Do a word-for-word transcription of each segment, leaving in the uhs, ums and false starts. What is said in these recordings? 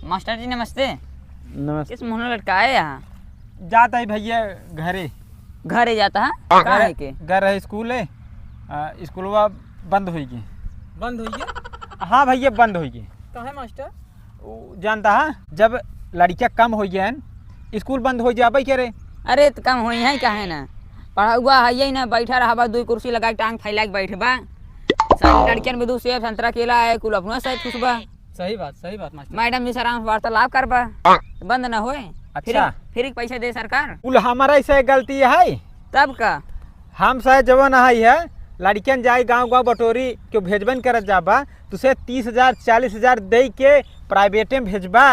मास्टर जी नमस्ते। नमस्ते। किस मुँह लटकाए यहाँ? जात है भइया घरे। घरे जात है? कहाँ है के? घर है स्कूल है। आ, स्कूलवा बंद होई गे। बंद होई गे? हाँ भइया, बंद होई गे। काहे मास्टर? उ, जानता है, जब लड़किया कम होई गे हैं, स्कूल बंद होई जाबे करे। अरे, त कम होई है काहे ना? पढ़उआ है ही ना, बैठा रहबा, दुई कुर्सी लगाइ के टांग फैलाइ के बैठबा। सारी लड़कियन में दू सेब, संतरा, केला है, कुल अपना सहित खुशबा। सही बात, सही बात मास्टर। मैडम जी से आराम से वार्तालाप करबा, बंद न होए। अच्छा। फिर, फिर एक पैसा दे सरकार। कुल हमारा ऐसे गलती है। तब का? हम से जवन है, है, लड़कियन जाई गाँव गाँव बटोरी, केहू भेजबे न करत जाबा, तुसे तीस हजार, चालीस हजार दे के प्राइवेटे में भेजबा,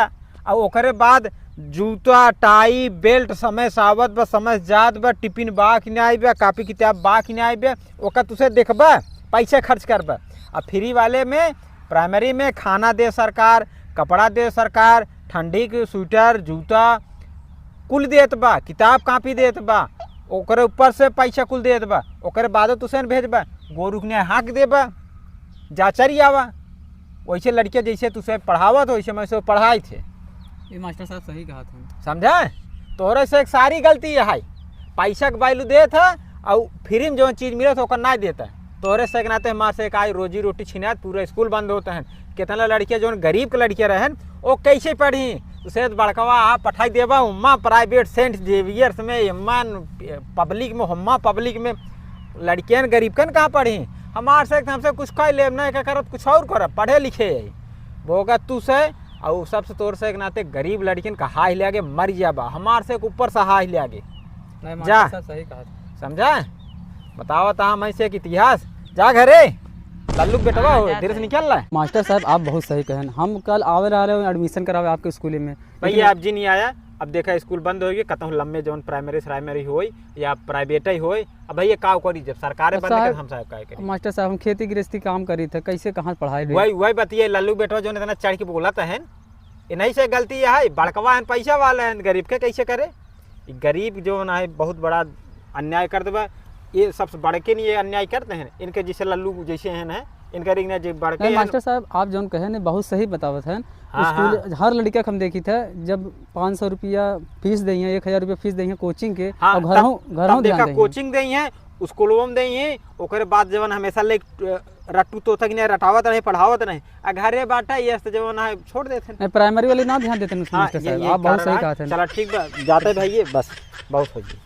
आ ओकरे बाद जूता, टाई, बेल्ट समय से आवत बा, समय से जात बा, टिफिन बा कि नाई बा, कापी किताब बा कि नाई बा, ओकर तुसे देखबा, पैसा खर्च करबा। आ फ्री वाले में, प्राइमरी में खाना दे सरकार, कपड़ा दे सरकार, ठंडी के स्वेटर, जूता, कुल देत बा, किताब कापी देत बा, ओकरे ऊपर से पैसा कुल देत बा, ओकरे बादो तुसे न भेजबा, गोरू के नियर हाँक देबा, जा चरी आवा। वैसे लड़के जैसे तुसे पढ़ावत हो, वैसे मैं से पढ़ाई थे। ये मास्टर साहब सही कहा था। समझा? तोहरे से एक सारी गलती है, पैसा के value देत है, और फ्री में जौन चीज मिलत है, ओकर ना देत है। तोहरे से एक नाते हमार से एक आई रोजी रोटी छिनात, पूरा स्कूल बंद होत है। कितना लड़किया जौन गरीब के लड़किया रहन, वो कैसे पढ़ी? उसे तो बड़कवा आप पठाई देबा, उम्मा प्राइवेट सेंट जेवियर्स में, इम्मा पब्लिक में, होम्मा पब्लिक में, लड़कियन गरीब कन कहाँ पढ़ी? हमार से एक हमसे कुछ कह लेब, ना का करत कुछ और करब, पढ़े लिखे है। भोगत तू से, और सबसे तोर से एक नाते गरीब लड़कियन का हाय ले आगे मर जाबा, हमार से एक ऊपर से हाय ले आगे। नहीं, मास्टर जा। साहब सही कहा। समझा? बतावा ता हम ऐसे एक इतिहास। जा घरे, लल्लू के बेटवा हाँ, हो, जा धीरे से सही। निकल रहा है। मास्टर साहब, आप बहुत सही कहन। हम कल आवे रहा रहे एडमिशन करावे आपके स्कूल में, लेकिन भैया, आप जी नहीं आया। अब देखा, स्कूल बंद होई, कतहूँ लम्बे जौन प्राइमरी, प्राइमरी होई या प्राइवेट ही होई। अब भैया, का करी, जब सरकारे बंद साहब, कर, हम साहब का करी? मास्टर साहब, हम खेती गृहस्थी काम करी थे, कैसे कहाँ पढ़ाई हुई? वही, वही बतिये, लल्लू बेटवा जौन इतना चढ़ के बोलत है, इन्हीं से गलती है, बड़कवा है, पैसा वाला है, गरीब के कैसे करे? ई गरीब जौन है, बहुत बड़ा अन्याय कर देबा। ये सबसे बड़के नहीं, ये अन्याय करते हैं, इनके जैसे लल्लू जैसे हैं, हैं, इनका रिंग जे बड़के नहीं, हैं। मास्टर साहब, आप जौन कहे ने, बहुत सही बतावत हैं। हाँ, स्कूल हाँ। हर लड़का के हम देखी थे, जब पाँच सौ रुपया फीस दे हैं, एक हजार रुपया फीस दे हैं कोचिंग के, हाँ, और घरों, तब, घरों तब ध्यान देखा, दे हैं। कोचिंग दे हैं, स्कूलों में दे हैं, ओकरे बाद जवन हमेशा ले, अ, रट्टू तोता की नहीं रटावत रहे, पढ़ावत रहे, आ घरे बाटा, ये से जवन है, छोड़ देते हैं। नहीं, प्राइमरी वाले ना ध्यान देते हैं, हाँ, मास्टर ये, साहब, ये आप बहुत कारण सही है। कहा थे। चला, ठीक बा, जाते भाई, ये बस, बहुत हो गई।